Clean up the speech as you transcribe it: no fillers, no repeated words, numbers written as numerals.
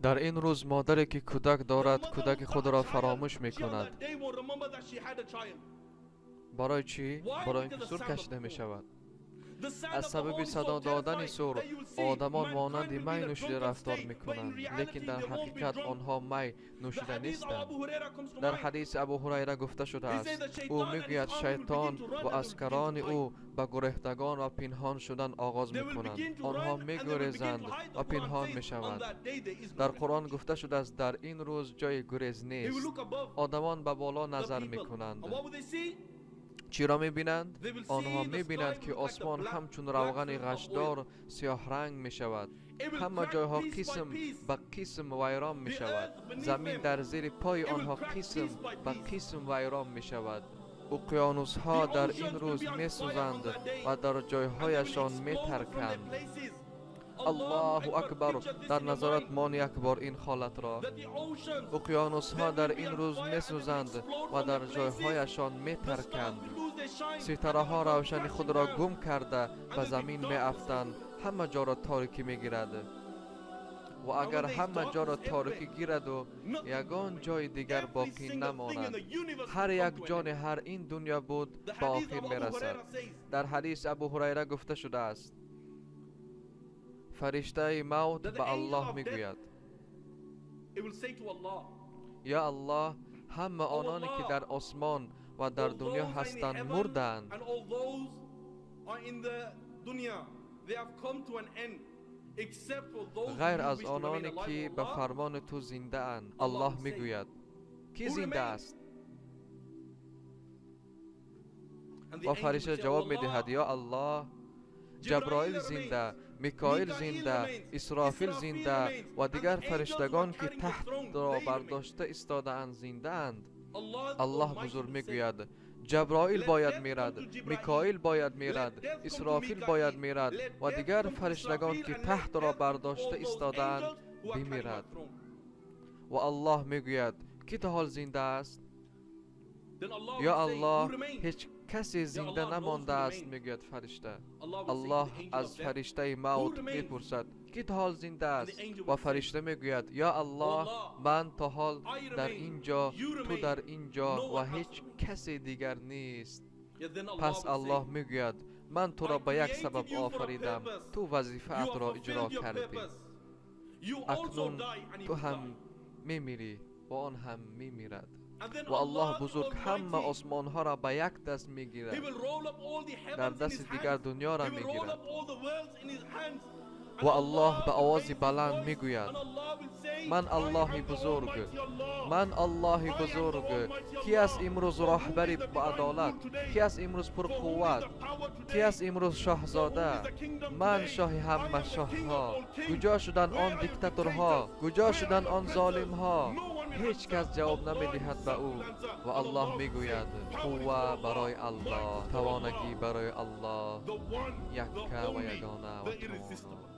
Дар ин рӯз модаре ки кӯдак дорад, кӯдаки худро фаромӯш мекунад. Барои чӣ? Барои ин ки сур кашида мешавад. Аз сабаби садо додани сур одамон монанди май нӯшида рафтор мекунанд, лекин дар ҳақиқат онҳо май нӯшида нестанд. Дар ҳадиси Абу Ҳурайра гуфта шудааст, ӯ мегӯяд шайтон ва аскарони ӯ ба гурехтагон ва пинҳон шудан оғоз мекунанд. Онҳо мегурезанд ва пинҳон мешаванд. Дар Қуръон гуфта шудааст, дар ин рӯз ҷои гурез нест. Одамон ба боло назар мекунанд. Чиро мебинанд? Онҳо мебинанд, ки осмон ҳамчун равғани ғашдор сиёҳранг мешавад. Ҳама ҷойҳо қисм ба қисм вайрон мешавад. Замин дар зери пои онҳо қисм ба қисм вайрон мешавад. Уқёнусҳо дар ин рӯз месӯзанд ва дар ҷойҳояшон метарканд. Аллоҳу акбар! Дар назорат мон як бор ин ҳолатро. Уқёнусҳо дар ин рӯз месӯзанд ва дар ҷойҳояшон метарканд. Ситораҳо равшани худро гум карда ба замин меафтанд. Ҳама ҷоро торикӣ мегирад. Ва агар ҳама ҷоро торикӣ гираду ягон ҷои дигар боқӣ намонад, ҳар як ҷони ҳар ин дунё буд ба охир мерасад. Дар ҳадис Абу Ҳурайра гуфта шудааст, фариштаи мавт ба Аллоҳ мегӯяд: ё Аллоҳ, ҳама ононе ки дар осмон ва дар дунё ҳастанд мурдаанд. Ғайр аз ононе ки ба фармони ту зиндаанд. Аллоҳ мегӯяд: кӣ зинда аст? Ва фаришта ҷавоб медиҳад: ё Аллоҳ, Ҷаброил зинда, Микоил зинда, Исрофил зинда ва дигар фариштагон ки тахтро бардошта истодаанд зиндаанд. Аллоҳ бузург мегӯяд: Ҷаброил бояд мерад, Микоил бояд мерад, Исрофил бояд мерад ва дигар фариштагон ки тахтро бардошта истодаанд бимирад. Ва Аллоҳ мегӯяд: кӣ то ҳол зинда аст? Ё Аллоҳ, ҳеҷ касе зинда намондааст, мегӯяд фаришта. Аллоҳ аз фариштаи мавт мепурсад: кӣ то ҳол зинда аст? Ва фаришта мегӯяд: ё Аллоҳ, ман то ҳол дар ин ҷо, ту дар ин ҷо ва ҳеҷ касе дигар нест. Пас Аллоҳ мегӯяд: ман туро ба як сабаб офаридам, ту вазифаатро иҷро кардӣ. Акнун ту ҳам мемирӣ ва он ҳам мемирад. Ва Аллоҳ бузург ҳама осмонҳоро ба як даст мегирад, дар дасти дигар дунёро мегирад. Ва Аллоҳ ба овози баланд мегӯяд: ман Аллоҳи бузург, ман Аллоҳи бузург. Кӣ аст имрӯз роҳбари ба адолат? Кӣ аст имрӯз пурқувват? Кӣ аст имрӯз шоҳзода? Ман шоҳи ҳама шоҳҳо. Куҷо шуданд он диктаторҳо? Куҷо шуданд он золимҳо? Ҳеҷ кас ҷавоб намедиҳад ба ӯ. Ва Аллоҳ мегӯяд: қувва барои Аллоҳ, тавонагӣ барои Аллоҳ, якка ва ягона ва тавоно.